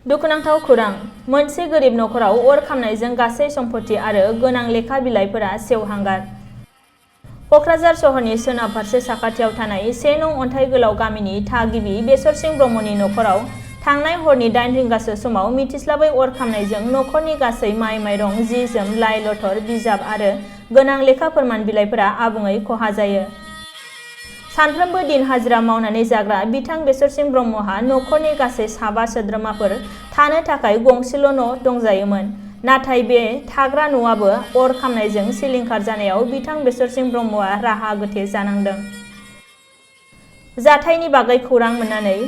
दुखुनांथाव खौरां मोनसे गोरिब नखराव अर खामनायजों गासै सम्पति आरो गोनां लेखा बिलाइफोरा सेवहांगार। कक्राझार सहरनि सोनाब फारसे साखाथियाव थानाय 1 नं अन्थाइ गोलाव गामिनि थागिबि बेसर सिं ब्रह्मनि नखराव थांनाय हरनि 8 रिंगासो समाव मिथिस्लाबै अर खामनायजों नखरनि गासै माइ माइरं जि जोम लाइ लथर बिजाब आरो गोनां लेखा फोरमान बिलाइफोरा आबुङै खहा जायो। सानफ्रोमबो दिन हाजिरा मावनानै जाग्रा बिथां बेसर सिं ब्रह्महा नखरनि गासै 7 सोद्रोमाफोर थानो थाखाय गंसेल' न' दंजायोमोन। नाथाय बे थाग्रा न'आबो अर खामनायजों सिलिंखार जानायाव बिथां बेसर सिं ब्रह्मआ राहा गोथे जानांदों। जाथायनि बागै खौरां मोननानै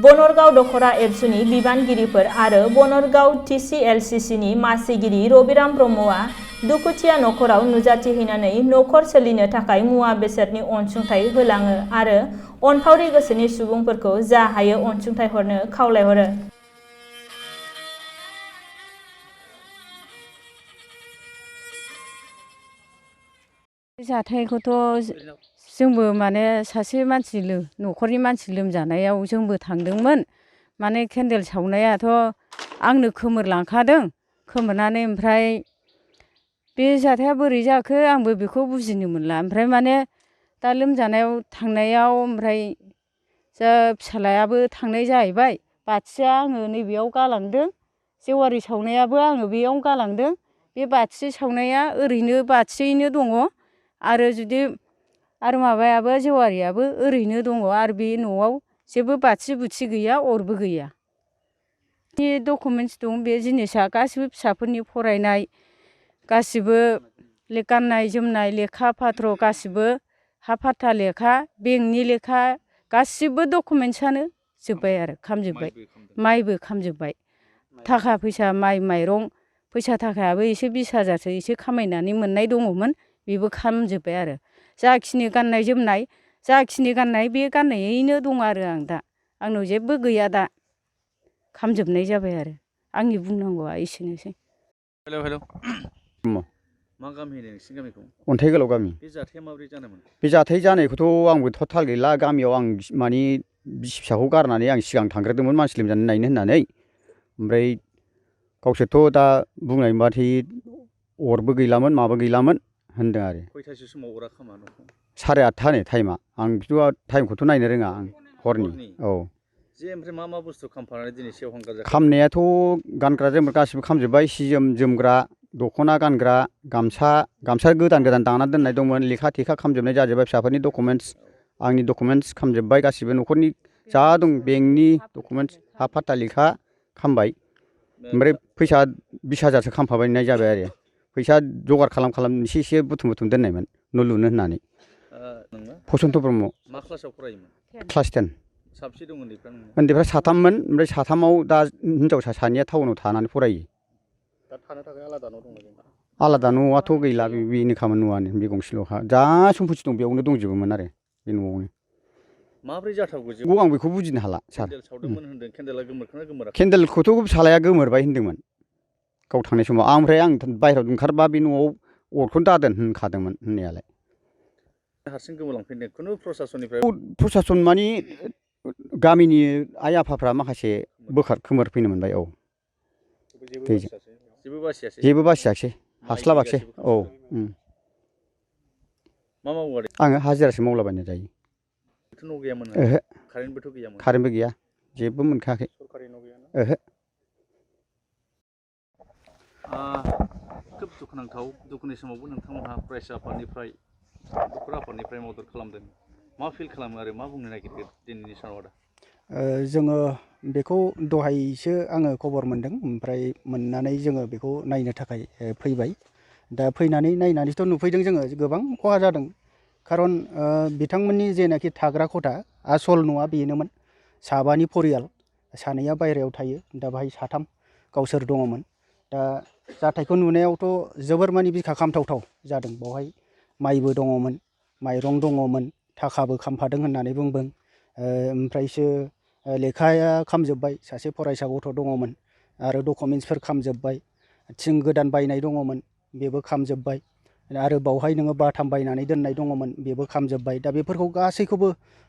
बनरगाव दखरा एबसुनि बिबानगिरिफोर आरो बनरगाव TCLCCनि मासिगिरि रबिराम ब्रह्मआ दुखुथिया नखराव नुजाथिहैनानै नखर सोलिनो थाखाय मुवा बेसादनि अनसुंथाइ होलाङो आरो अनफावरि गोसोनि सुबुंफोरखौ जा हायो अनसुंथाइ हरनो खावलायहरो। जाथायखौथ' जोंबो माने सासे मानसि नखरनि मानसि लोमजानायाव जोंबो थांदोंमोन। माने केन्डेल सावनायाथ' आंनो खोमोरलांखादों। खोमोरनानै ओमफ्राय बे जाथाया बोरै जाखो आंबो बेखौ बुजिनो मोनला। ओमफ्राय माने दा लोमजानायाव थांनायाव ओमफ्राय फिसालायाबो थांनाय जाहैबाय। बाथिया आङो नैबेयाव गालांदों। जेवारि सावनायाबो आङो बेयावनो गालांदों। बे बाथि सावनाया ओरैनो बाथियैनो दङ। आरो माबायाबो जेवारियाबो ओरैनो दङ आरो बे न'आव जेबो बाथि बुथि गैया अरबो गैया। बे डकुमेन्टस दं बे जिनिसा गासिबो फिसाफोरनि फरायनाय गासिबो गाननाय जोमनाय लेखा पात्र गासिबो हा फाथा लेखा बेंकनि लेखा गासिबो डकुमेन्टसानो जोब्बाय आरो खामजोब्बाय। माइबो खामजोब्बाय। थाखा फैसा माइ माइरं फैसा थाखायाबो एसे 20,000सो एसे खामायनानै मोननाय दङमोन। बेबो खामजोब्बाय आरो जाखिनि गाननाय जोमनाय जाखिनि गाननाय बे गाननायैनो दं आरो आं दा आंनाव जेबो गैया दा खामजोबनाय जाबाय आरो आंनि बुंनांगौआ एसेनोसै। हेल' मा गामि होनो नोंसिनि गामिखौ? अन्थाइ गोलाव गामि। बे जाथाया माबोरै जानायमोन? बे जाथाय जानायखौथ' आंबो थाल गैला। गामियाव आं माने बिसि फिसाखौ गारनानै आं सिगां थांग्रोदोंमोन मानसि लोमजानाय नायनो होननानै। ओमफ्राय गावसोरथ' दा बुंनाय बाथै अरबो गैलामोन माबो गैलामोन होनदों आरो। खयथासो समाव अरा खामा न'खौ? 8:30 टाइमा। आं टाइमखौथ' नायनो रोङा आं हरनि। औ। जे ओमफ्राय मा बुस्थु खामफानानै दिनै सेवहांगार जाखो? खामनायाथ' गानग्रा जोमग्रा गासिबो खामजोब्बाय। सि जोम जोमग्रा दख'ना गानग्रा गामसा गोदान दाना दोननाय दंमोन। लेखा थेखा खामजोबनाय जाजोब्बाय। फिसाफोरनि डकुमेन्टस आंनि डकुमेन्टस खामजोब्बाय गासिबो न'खरनि जा दं बेंकनि डकुमेन्टस हा फाथा लेखा खामबाय। ओमफ्राय फैसा 20,000सो खामफाबायनाय जाबाय आरो। फैसा जगार खालाम एसे बुथुम दोननायमोन न' लुनो होननानै। फसन्त ब्रह्म। मा क्लासाव फरायोमोन? क्लास 10। साबसे दं उन्दैफ्रा नोंना? उन्दैफ्रा 3मोन। ओमफ्राय 3आव दा हिनजावसा 2निया टाउनाव थानानै फरायो। दा थानो थाखाय आलादा न' दंना गैया? आलादा न'आथ' गैला। बेनोखामोन न'आनो बे गंसेल'खा। जा सम्फथि दं बेयावनो दंजोबोमोन आरो बे न'आवनो। माब्रै जाथावगौ? आं बेखौ बुजिनो हाला सार। केन्डेल सावदोंमोन होनदों। केन्डेला गोमोरखोना गोमोराखै? केन्डेलखौथ' फिसालाया गोमोरबाय होनदोंमोन गाव थांनाय समाव। ओमफ्राय आं बाहेरायाव ओंखारबा बे न'आव अरखौनो दादोन होनखादोंमोन होननायालाय। हारसिं गोमोरलांफिनदों खुनु प्रसासननिफ्राय? प्रसासन माने गामिनि आइ आफाफ्रा माखासे खोमोरफैनो मोनबाय। औ। जेबो बासियासै हास्लाबाखिसै। औ। मा मावो आदै? आङो हाजिरासो मावलाबायना जायो। न' गैयामोन? ओहो। कारेन्टबोथ' गैयामोन? कारेन्टबो गैया। जेबो मोनखायाखै। सरकारि न' गैयाना? ओहो। खोब दुखुनांथाव। दुखुनि समावबो नोंथांमोनहा फरायसा आफादनिफ्राय दखरा आफादनिफ्राय मदद खालामदों। मा फिल खालामो आरो मा बुंनो नागिरदों दिनैनि सानाव आदा? जोङो बेखौ दहायसो आङो खबर मोनदों। ओमफ्राय मोननानै जोङो बेखौ नायनो थाखाय फैबाय। दा फैनानै नायनानैथ' नुफैदों जोङो गोबां खहा जादों। खारन बिथांमोननि जेनाखि थाग्रा खथा आसल न'आ बेनोमोन। 7नि परियाल 2आ बायहेरायाव थायो। दा बाहाय 3 गावसोर दङमोन। दा जाथायखौ नुनायावथ' जोबोर माने बिखा खामथावथाव जादों। बावहाय माइबो दङमोन माइरं दङमोन थाखाबो खामफादों होननानै बुंदों। ओमफ्रायसो लेखाया खामजोब्बाय। सासे फरायसा गथ' दङमोन आरो डकुमेन्टसफोर खामजोब्बाय। थिं गोदान बायनाय दङमोन बेबो खामजोब्बाय। आरो बावहाय नोङो बाथाम बायनानै दोननाय दङमोन बेबो खामजोब्बाय। दा बेफोरखौ गासैखौबो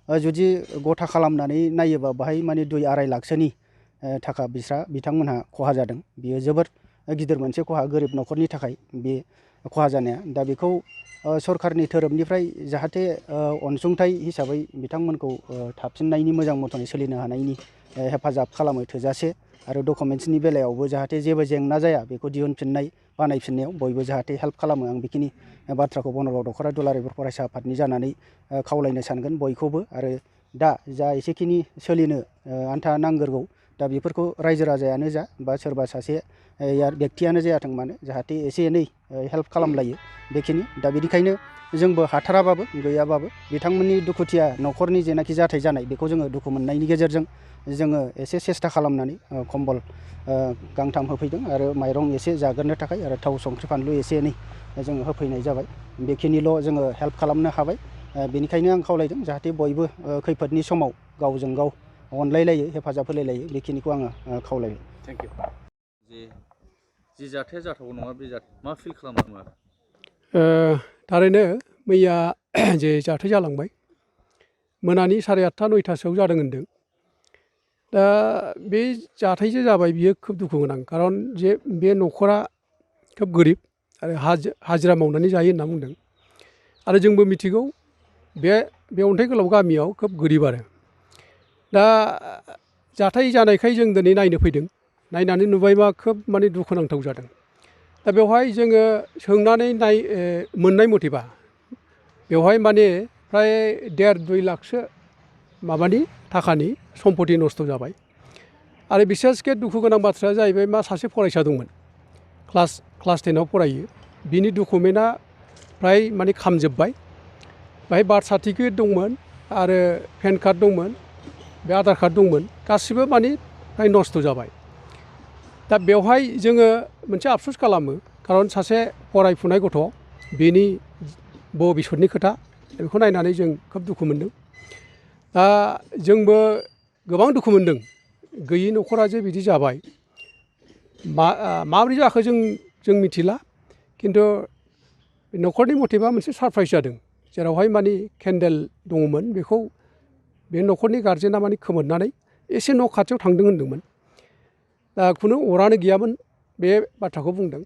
जुदि गथा खालामनानै नायोबा बाहाय माने 2-2.5 लाखसोनि थाखा बिथांमोनहा खहा जादों। बियो जोबोर गिदिर मोनसे खहा गोरिब न'खरनि थाखाय बे खहा जानाया। दा बेखौ सरकारनि थोरोबनिफ्राय जाहाथे अनसुंथाइ हिसाबै बिथांमोनखौ थाफिननायनि मोजां मथनै सोलिनो हानायनि हेफाजाब खालामो थोजासे, आरो डकुमेन्ट्सनि बेलायावबो जाहाथे जेबो जेंना जाया बेखौ दिहुनफिननाय बानायफिननायाव बयबो जाहाथे हेल्प खालामो। आं बेखिनि बाथ्राखौ बनगाव दख'रा दुलाराय बर' फरायसा आफादनि जानानै खावलायनो सानगोन बयखौबो। आरो दा जा एसेखिनि सोलिनो आन्था नांगोरगौ, दा बेफोरखौ रायजो राजायानो जा बा सोरबा सासे बेक्तियानो जायाथों मानो जाहाथे एसे एनै हेल्प खालामलायो बेखिनि। दा बेनिखायनो जोंबो हाथाराबाबो गैयाबाबो बिथांमोननि दुखुथिया न'खरनि जेनाखि जाथाय जानाय बेखौ जोङो दुखु मोननायनि गेजेरजों जोङो एसे सेस्था खालामनानै कम्बल गांथाम होफैदों आरो माइरं एसे जाग्रोनो थाखाय आरो थाव संख्रि फानलु एसे एनै जोङो होफैनाय जाबाय। बेखिनिल' जोङो हेल्प खालामनो हाबाय। बेनिखायनो आं खावलायदों जाहाथे बयबो खैफोदनि समाव गावजों गाव अनलायलायो, हेफाजाब होलायलायो, बेखिनिखौ आङो खावलायबाय। Thank you. जि जाथाया जाथावगौ नङा बे मा फिल खालामो? थारैनो मैया जे जाथाय जालांबाय मोनानि 8:30 9टासोआव जादों होनदों। दा बे जाथायजों जाबाय बियो खोब दुखु गोनां। खारन जे बे न'खरा खोब गोरिब आरो हाजिरा मावनानै जायो होनना बुंदों। आरो जोंबो मिथिगौ बे अन्थाइ गोलाव गामियाव खोब गोरिब आरो। दा जाथाय जानायखाय जों दिनै नायनो फैदों। नायनानै नुबायबा खोब माने दुखुनांथाव जादों। दा बेवहाय जोङो सोंनानै मोननाय मथेबा बेवहाय माने फ्राय 1.5-2 लाखसो माबानि थाखानि सम्पति नस्थ' जाबाय। आरो बिसेसके दुखु गोनां बाथ्राया जाहैबाय मा सासे फरायसा दंमोन, क्लास 10आव फरायो। बिनि डकुमेन्टआ फ्राय माने खामजोब्बाय। बाहाय बार्थ सार्टिफिकेट दंमोन आरो पेन कार्ड दंमोन, बे आधार कार्ड दंमोन, गासिबो माने फ्राय नस्थ' जाबाय। दा बेवहाय जोङो मोनसे आफसुस खालामो, खारन सासे फरायफुनाय गथ' बेनि भबिसतनि खोथा, बेखौ नायनानै जों खोब दुखु मोनदों। दा जोंबो गोबां दुखु मोनदों गैयि न'खरा जे बिदि जाबाय। माबोरै जाखो जों मिथिला, खिन्थु न'खरनि मथेबा मोनसे सारप्राइज जादों। जेरावहाय माने केन्डेल दङमोन बेखौ बे न'खरनि गारजेना माने खोमोरनानै एसे न' खाथियाव थांदों होनदोंमोन। दा खुनु अरानो गैयामोन बे बाथ्राखौ बुंदों।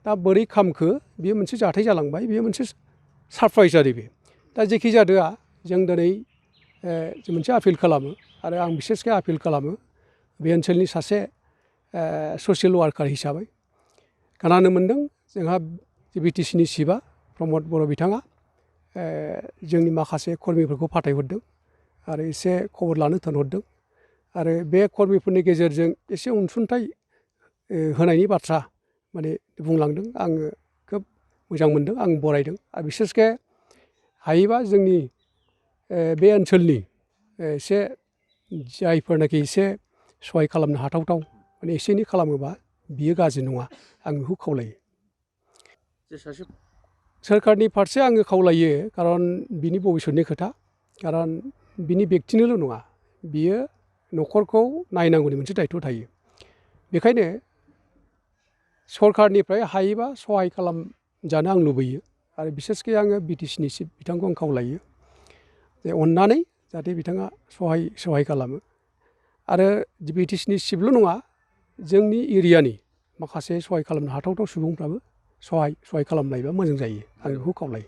दा बोरै खामखो बेयो मोनसे जाथाय जालांबाय, बेयो मोनसे सारप्राइज आरो बे। दा जेखि जादोआ जों दिनै मोनसे आपिल खालामो आरो आं बिसेसके आपिल खालामो बे ओनसोलनि सासे ससियेल वार्कार हिसाबै। खोनानो मोन्दों जोंहा बिटिसिनि चिफआ प्रमद बर' बिथाङा जोंनि माखासे कर्मिफोरखौ फाथायहरदों आरो एसे खबर लानो थिनहरदों। आरो बे कर्मिफोरनि गेजेरजों एसे अनसुंथाइ होनायनि बाथ्रा माने बुंलांदों। आङो खोब मोजां मोनदों, आं बरायदों। आरो बिसेसके हायोबा जोंनि बे ओनसोलनि एसे जायफोरनाखि एसे सहाय खालामनो हाथावथाव माने एसे एनै खालामोबा बियो गाज्रि नङा, आं बेखौ खावलायो। सोरखारनि फारसे आङो खावलायो, खारन बिनि भबिसतनि खोथा, खारन बिनि बेक्तिनिल' नङा, बियो न'खरखौ नायनांगौनि मोनसे दायथ' थायो। बेखायनो सरकारनिफ्राय हायोबा सहाय खालामजानो आं लुबैयो। आरो बिसेसके आङो बिटिसिनि चिफ बिथांखौ आं खावलायो जे अननानै जाहाथे बिथाङा सहाय खालामो। आरो बिटिसिनि चिफल' नङा, जोंनि एरियानि माखासे सहाय खालामनो हाथावथाव सुबुंफ्राबो सहाय खालामलायोबा मोजां जायो, आं बेखौ खावलायो।